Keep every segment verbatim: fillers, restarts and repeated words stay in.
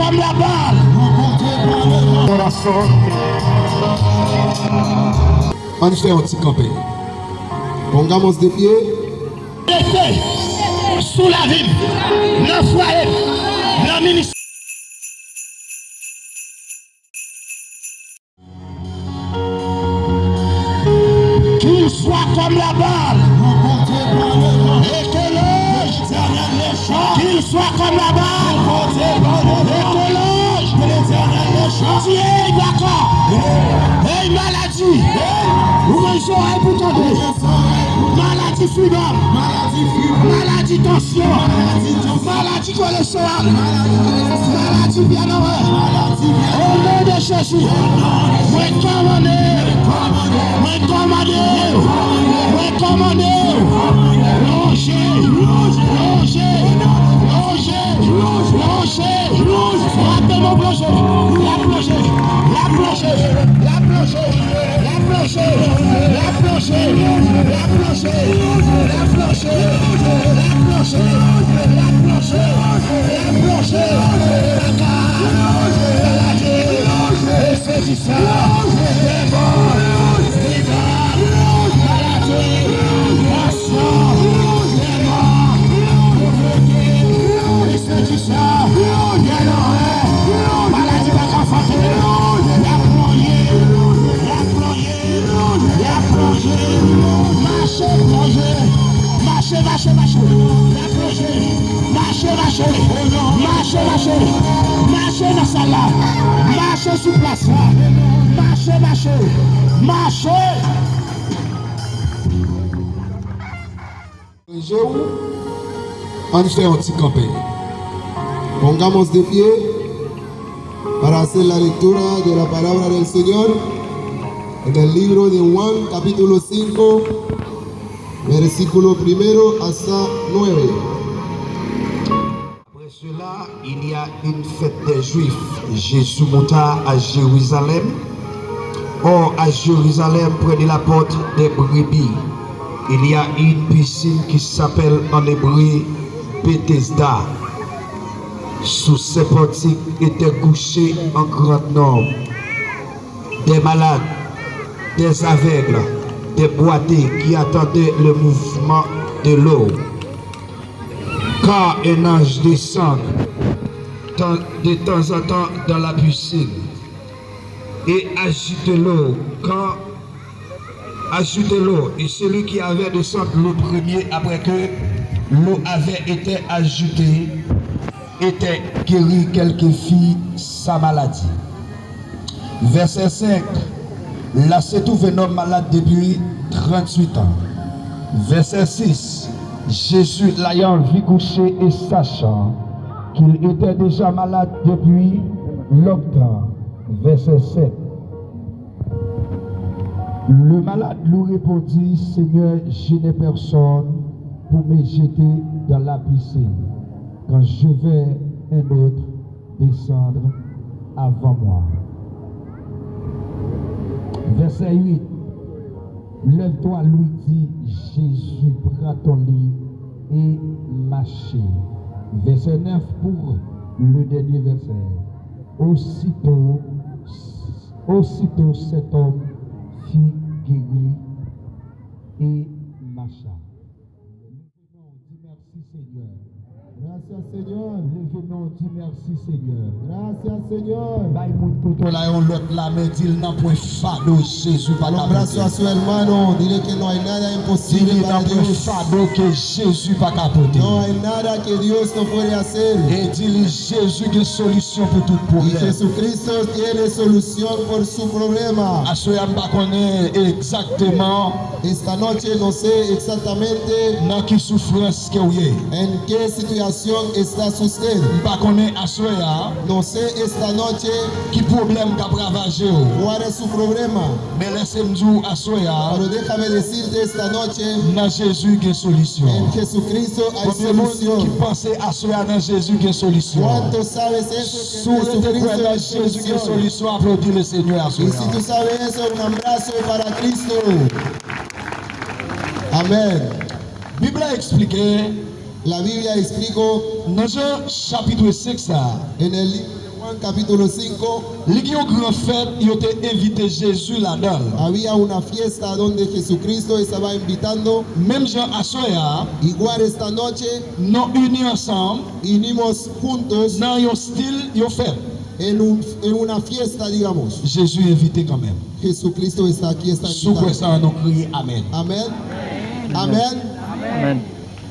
Kòm labal. Ann fè yon ti kanpe. Bon, gamos de pye. Rete sou lavi m, nan fwaye m, nan minis. Qu'il soit comme la balle. Et que l'ange Qu'il soit comme la balle. Et que l'ange Dieu est d'accord. Hey, maladi. Ou gen zòrèy pou tande. Maladi fibòm. Maladi tansyon. Maladi kolesteròl. Maladi byenere. O non de Jezi. Mwen kòmande. Mwen kòmande. Mwen kòmande. Lonje. Lonje. Lonje. Lonje. Frape mon plonje. La plonje. La plonje. La plonje. La plonje. La plonje. La plonje. La plonje. La plonje. La plonje. La plonje. Kaka. Maladi. Fè di sa. Demon. Demon. Maladi. Tansyon. Demon. Fè di sa. Maladi pa ka frape. Y ap plonje. Y ap plonje. Y ap plonje. Mache, plonje. Mache, mache, mache. Y ap plonje. Mache, mache. Mache, mache. Mache nan sal la. Mache sou plas la. Mache, mache. Mache. Ann fè yon ti kanpe. Pongamos de pie para hacer la lectura de la palabra del Señor en el libro de Juan, capítulo cinco, versículo primero hasta nueve. Après cela, il y a une fête des Juifs. Jésus monta à Jérusalem. Or, à Jérusalem, près de la porte des brebis, il y a une piscine qui s'appelle en hébreu Bethesda. Sous ses portiques était couché un grand nombre, des malades, des aveugles, des boiteux qui attendaient le mouvement de l'eau. Car un ange descend de temps en temps dans la piscine et agite l'eau. Quand agite l'eau, et celui qui avait descendu le premier après que l'eau avait été agitée était guéri, quelle que fût sa maladie. Verset cinq. Là se trouvait un homme malade depuis trente-huit ans. Verset six. Jésus, l'ayant vu couché et sachant qu'il était déjà malade depuis longtemps. Verset sept. Le malade lui répondit, Seigneur, je n'ai personne pour me jeter dans la piscine quand je vais un autre descendre avant moi. Verset huit. Lève-toi, lui dit Jésus, prends ton lit et marche. Verset neuf pour le dernier verset. Aussitôt, aussitôt cet homme fut guéri et marcha. Leve men w, di mèsi, Senyè. Gracias, Señor. Leve men w, di mèsi, Senyè. Gracias, Señor. Bay moun kote w la yon lòt lamen, di l nanpwen fado Jezi pa ka pote. Dale un abrazo a su hermano, dile que no hay nada imposible para Dios. Di li nanpwen fado ke Jezi pa ka pote. No hay nada que Dios no puede hacer. E di li Jezi gen solisyon pou tout pwoblèm. Y Jesucristo tiene solución por su problema. Aswè a m pa konnen egzakteman Esta noche no sé exactamente nan ki soufrans ke w ye. En qué situación estás usted. M pa konnen aswè a. No sé esta noche. Ki pwoblèm k ap ravaje w. ¿Cuál es su problema? Men lese m di w aswè a. Pero déjame decirte esta noche. Nan Jezi gen solisyon. En Jesucristo hay solución. Konbyen moun ki panse aswè a nan Jezi gen solisyon? ¿Cuántos sabes eso, que en Jesucristo hay solución? Si w rete kwè nan Jezi gen solisyon, aplodi Lesenyè aswè a. Y si tú sabes eso, un abrazo para Cristo. Amèn. Bib la eksplike. La Biblia explicó. Nan Jan chapit senk sa a. En el libro de Juan capítulo cinco. Li gen yon gran fèt, yo te envite Jezi ladan l. Había una fiesta donde Jesucristo estaba invitando. Menm jan aswè a, Igual esta noche, nan ini ansanm, unimos juntos, nan yon stil, yon fèt. En un, en una fiesta, digamos. Jezi envite kanmenm. Jesucristo está aquí, está invitando. Si w kwè sa, nou kriye amèn. Amén. Amén. Amén.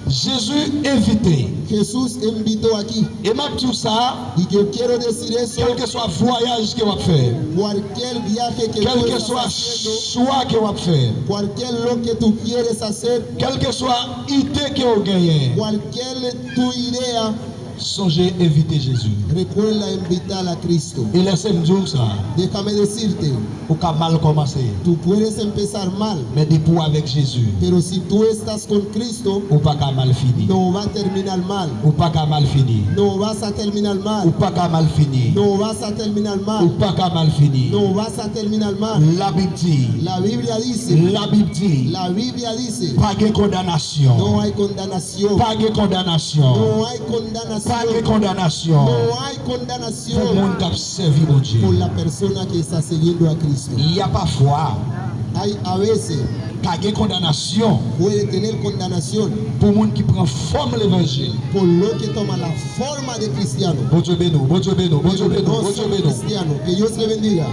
Jezi envite. Jesús invitó aquí. E m ap di w sa, Y yo quiero decir eso. Kèlkeswa vwayaj ke w ap fè, cualquier viaje que tú estás haciendo, kèlkeswa chwa ke w ap fè, cualquier lo que tú quieres hacer, kèlkeswa ide ke w genyen, cualquier tu idea, sonje envite Jezi. Recuerda invitar a Cristo. E lèse m di w sa, Déjame decirte, ou ka mal kòmanse, tú puedes empezar mal, men depi w avèk Jezi, pero si tú estás con Cristo, ou pa ka mal fini. No va a terminar mal. Ou pa ka mal fini. No vas a terminar mal. Ou pa ka mal fini. No vas a terminar mal. Ou pa ka mal fini. No vas a terminar mal. Labib di. La Biblia dice. Labib di. La Biblia dice. Pa gen kondanasyon. No hay condenación. Pa gen kondanasyon. No hay condenación. Pa gen kondanasyon. No hay condenación. Pou moun k ap sèvi Bondye. Por la persona que está sirviendo a Cristo. Y a pafwa. Hay a veces. Ka gen kondanasyon. Puede tener condenación. Pou moun ki pran fòm levanjil. Por lo que toma la forma de cristiano. Bondye beni w, Bondye beni w, Bondye beni w, Bondye beni w. Cristiano, que Dios le bendiga.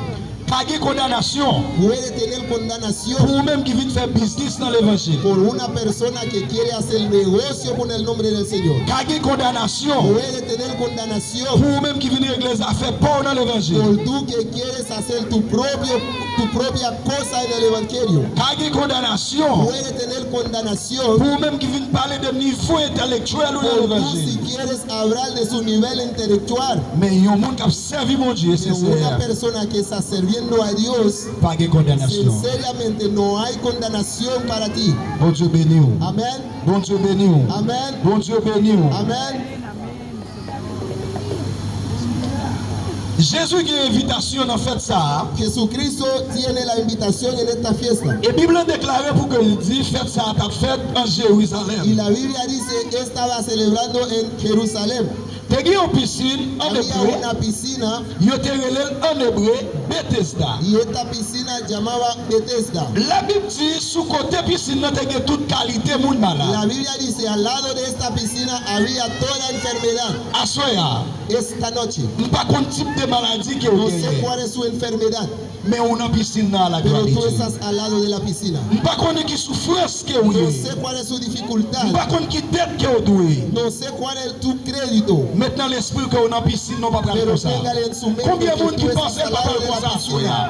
Ka gen kondanasyon. Puede tener condenación. Pou ou menm ki vin fè biznis nan levanjil. Por una persona que quiere hacer negocio con el nombre del Señor. Ka gen kondanasyon. Puede tener condenación. Pou ou menm ki vin regle zafè pa w nan levanjil. Por tú que quieres hacer tu propio, tu propia cosa en el evangelio. Ka gen kondanasyon. Puede tener condenación. Pou ou menm ki vin pale de nivo entelektyèl ou nan levanjil. Por tú si quieres hablar de su nivel intelectual. Men yon moun k ap sèvi Bondye sensè, una persona que está sirviendo a Dios, pa gen kondanasyon. Sinceramente no hay condenación para ti. Bondye beni w. Amén. Bondye beni w. Amén. Bondye beni w. Amén. Jezi gen envitasyon nan fèt sa a. Jesucristo tiene la invitación en esta fiesta. E Bib lan deklare pou ke l di fèt sa a t ap fèt an Jerizalèm. Y la Biblia dice estaba celebrando en Jerusalén. Te gen yon pisin an ebre. Había una piscina. Yo te rele l an ebre Betesda. Y esta piscina llamaba Bethesda. Labib di sou kote pisin nan te gen tout kalite moun malad. La Biblia dice, al lado de esta piscina había toda enfermedad. Aswè a, esta noche, m pa konn tip de maladi ke w genyen. No sé cuál es su enfermedad. Men ou nan pisin nan a la glwa de Dye. Pero tú estás al lado de la piscina. M pa konnen ki soufrans ke w ye. No sé cuál es su dificultad. M pa konn ki dèt ke w dwe. No sé cuál es tu crédito. Met nan lespri w ke w nan pisin nan, w pa pral konsa. Pero téngale en su mente que tú estás al lado de la piscina. Konbyen moun ki panse l pa pral konsa aswè a?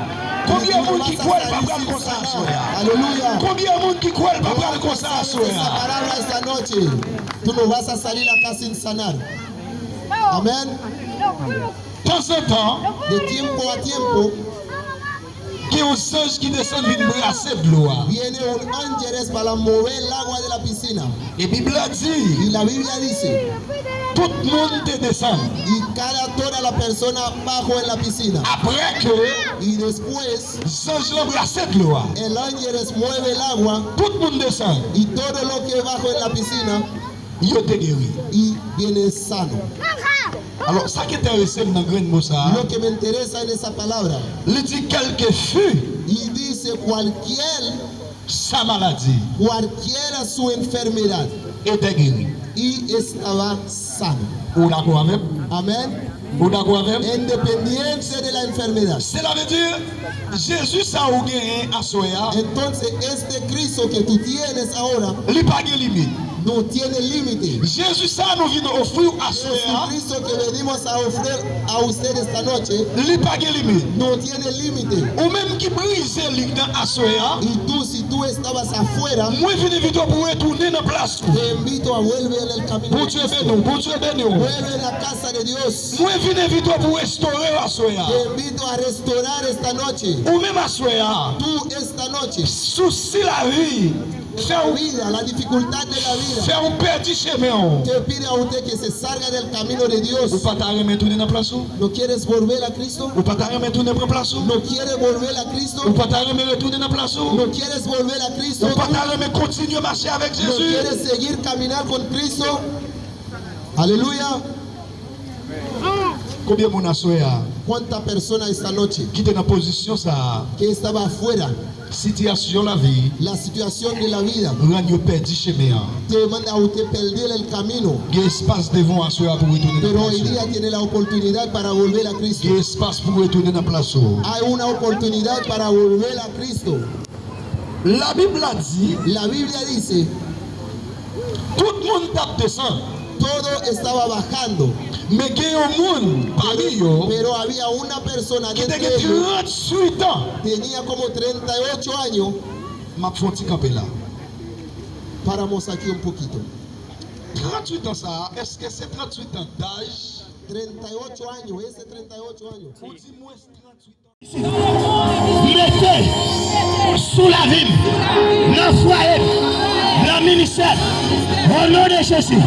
Konbyen moun ki kwè l pa pral konsa aswè a? Aleluya. Konbyen moun ki kwè l pa pral konsa aswè a? Esa palabra esta noche. Tú no vas a salir acá sin sanar. Amén. Tanzantan, de tiempo a tiempo, gen yon zanj ki desann vin brase dlo a. Viene un ángeles para mover el agua de la piscina. E Bib la di, y la Biblia dice, tout moun te desann. Y cada, toda la persona bajó en la piscina. Apre ke, y después, zanj lan brase dlo a, el ángeles mueve el agua, tout moun desann. Y todo lo que bajó en la piscina, yo te geri. Y viene sano. Alò, sa ki enterese m nan grenn mo sa a, lo que me interesa en esa palabra, li di, quel que fût, y dice cualquier, sa maladi, cualquiera su enfermedad, était guéri. Y estaba sano. Ou dakò avè m? Amén. Ou dakò avè m? Independiente de la enfermedad. Cela veut dire, Jezi sa ou genyen aswè a, entonces este Cristo que tú tienes ahora, li pa gen limit. No tiene límite. Jezi sa nou vin ofri w aswè a, Jesucristo que venimos a ofrecer a usted esta noche, li pa gen limit. No tiene límite. Ou menm ki brize lig nan aswè a, y tú, si tú estabas afuera, mwen vin envite w pou w retounen nan plas ou. Te invito a vuelve en el camino de Cristo. Bondye beni w, Bondye beni w. Vuelve en la casa de Dios. Mwen vin envite w pou w restore w aswè a. Te invito a restaurar esta noche. Ou menm aswè a. Tú esta noche. Sousi lavi fè w, vida, la dificultad de la vida, fè w pèdi chemen w. Te pide a usted que se salga del camino de Dios. Ou pa ta renmen tounen nan plas ou? ¿No quieres volver a Cristo? Ou pa ta renmen tounen pran plas ou? ¿No quieres volver a Cristo? Ou pa ta renmen retounen nan plas ou? ¿No quieres volver a Cristo? Ou pa ta renmen kontinye mache avèk Jezi? ¿No quieres seguir caminar con Cristo? Aleluya. Konbyen moun aswè a ¿Cuántas personas esta noche ki te nan pozisyon sa a? Que estaba afuera? Sitiyasyon lavi La situación de la vida rann yo pèdi chemen an. Te manda a usted perder el camino. Gen espas devan w aswè a pou retounen nan Pero plas hoy ou. Día tiene la oportunidad para volver a Cristo. Gen espas pou retounen nan plas ou. Hay una oportunidad para volver a Cristo. Labib la di, La Biblia dice, tout moun t ap desann. Todo estaba bajando. Men gen yon moun pami yo Pero había una persona ki te dentro gen de ellos, tranntuit an. Tenía como treinta y ocho años. M ap fè yon ti kanpe la. Paramos aquí un poquito. Tranntuit an sa a, èske se tranntuit an daj? Treinta y ocho años, ese treinta y ocho años. Ou di mwens tranntuit an. Mete sou lavi m, nan fwaye m, nan ministè m, o non de Jezi,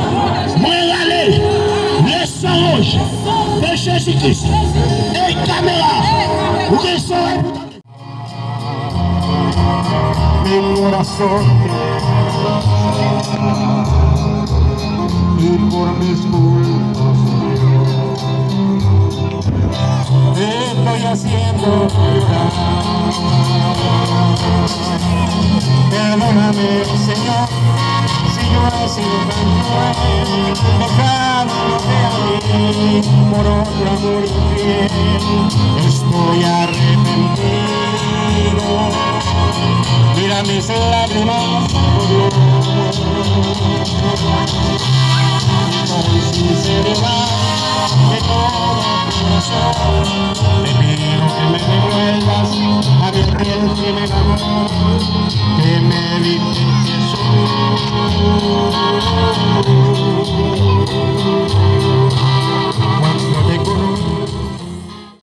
mwen rale lesan wouj de Jezi Kris. Ey kamera, ou gen son wè pou tande. Mi corazón y por mis culpas te estoy haciendo llorar. Perdóname, Señor, si yo he sido tan cruel, dejándote a mí por otro amor infiel. Estoy arrepentido. Mira mis lágrimas, oh Dios. Con sinceridad, de todo corazón, te pido que me devuelvas a mi aquel primer amor que me diste, Jesús.